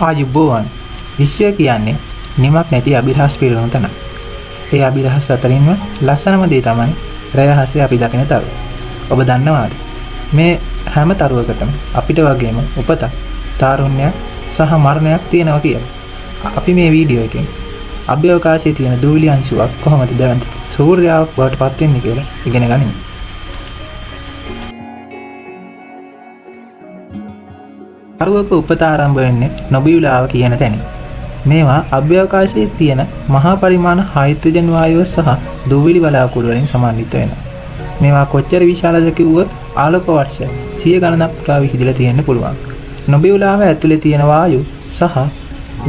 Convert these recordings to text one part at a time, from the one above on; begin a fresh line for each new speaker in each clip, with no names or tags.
ආයුබෝවන්. විශ්වය කියන්නේ නිමක් නැති අභිරහස් පිරුණු තැනක්. ඒ අභිරහස් අතරින්ම ලස්සනම දේ තමයි රැය අහසේ අපි දකින තරු. ඔබ දන්නවාද මේ හැම තරුවකටම අපිට වගේම උපතක්, තාරුණ්‍යයක් සහ මරණයක් තියෙනවා කියලා. අපි මේ වීඩියෝ එකෙන් අභ්‍යවකාශයේ තියෙන දූවිලි අංශුවක් කොහොමද දැවැන්ත සූර්යාවක් බවට පත් වෙන්නේ කියලා ඉගෙන ගනිමු. තරුවක උපත ආරම්භ වෙන්නේ නොබියුලාව කියන තැනින්. මේවා අභ්‍යවකාශයේ තියෙන මහා පරිමාණ හයිඩ්‍රජන් වායුව සහ දූවිලි වලාකුළු වලින් සමන්විත වෙනවා. මේවා කොච්චර විශාලද කිව්වොත් ආලෝක වර්ෂ සිය ගණනක් පුරා විහිදලා තියෙන්න පුළුවන්. නොබියුලාව ඇතුලේ තියෙන වායු සහ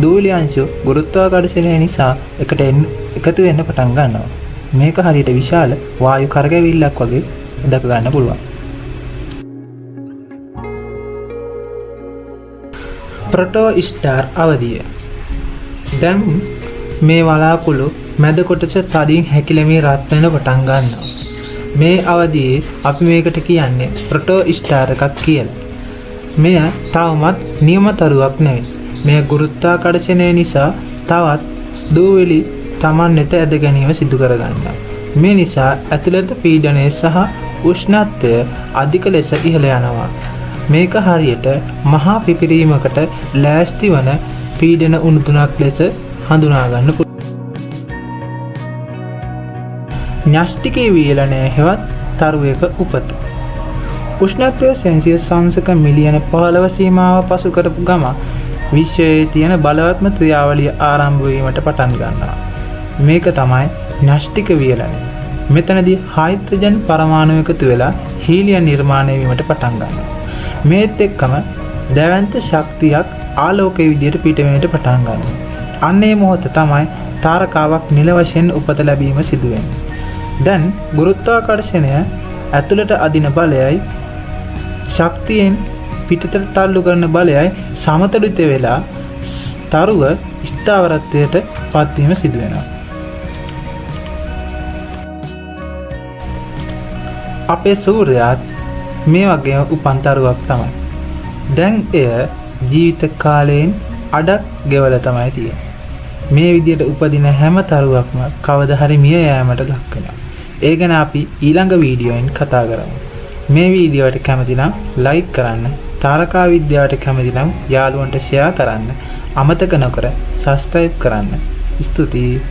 දූවිලි අංශු ගුරුත්වාකර්ෂණය නිසා එකට එකතු වෙන්න පටන් ගන්නවා. මේක හරියට විශාල වායු කරකැවිල්ලක් වගේ දැක ගන්න පුළුවන්. ප්‍රොටෝ ස්ටාර් අවධිය. දැන් මේ වලාකුළු මැද කොටස තදින් හැකිලෙමින් රත් වෙන පටන් ගන්නවා. මේ අවධියේ අපි මේකට කියන්නේ ප්‍රොටෝ ස්ටාර් එකක් කියලා. මෙය තවමත් නියම තරුවක් නෙවෙයි. මෙය ගුරුත්වාකර්ෂණය නිසා තවත් දූවිලි තමන් වෙත ඇද ගැනීම සිදු කරගන්නවා. මේ නිසා ඇතුළත පීඩනය සහ උෂ්ණත්වය අධික ලෙස ඉහළ යනවා. මේක හරියට මහා පිපිරීමකට ලෑස්ති වන පීඩන උණුතුණක් ලෙස හඳුනා ගන්න පුළුවන්. න්‍යෂ්ටිකයේ වියලනය හෙවත් තරුවක උපත. උෂ්ණත්වය සෙල්සියස් අංශක මිලියන 15 සීමාව පසු කරපු ගම විශ්වයේ තියෙන බලවත්ම ක්‍රියාවලිය ආරම්භ වීමට පටන් ගන්නවා. මේක තමයි න්‍යෂ්ටික වියලනය. මෙතනදී හයිඩ්‍රජන් පරමාණු එකතු වෙලා හීලියම් නිර්මාණය වීමට පටන් ගන්නවා. මේත් එක්කම දැවැන්ත ශක්තියක් ආලෝකයේ විදියට පිටවෙන්නට පටන් ගන්නවා. අන්න ඒ මොහොත තමයි තාරකාවක් නිල වශයෙන් උපත ලැබීම සිදු වෙන්නේ. දැන් ගුරුත්වාකර්ෂණය ඇතුළට අදින බලයයි ශක්තියෙන් පිටතට තල්ලු කරන බලයයි සමතුලිත වෙලා තරුව ස්ථාවරත්වයට පත්වීම සිදු වෙනවා. අපේ සූර්යයාත් මේ වගේම උපන් තරුවක් තමයි. දැන් එය ජීවිත කාලයෙන් අඩක් ගෙවලා තමයි තියෙන්නේ. මේ විදියට උපදින හැම තරුවක්ම කවදා හරි මිය යෑමට ලක් වෙනවා. ඒ ගැන අපි ඊළඟ වීඩියෝෙන් කතා කරමු. මේ වීඩියෝවට කැමති නම් ලයික් කරන්න, තාරකා විද්‍යාවට කැමති නම් යාළුවන්ට ෂෙයා කරන්න, අමතක නොකර සබ්ස්ක්‍රයිබ් කරන්න. ස්තුතියි.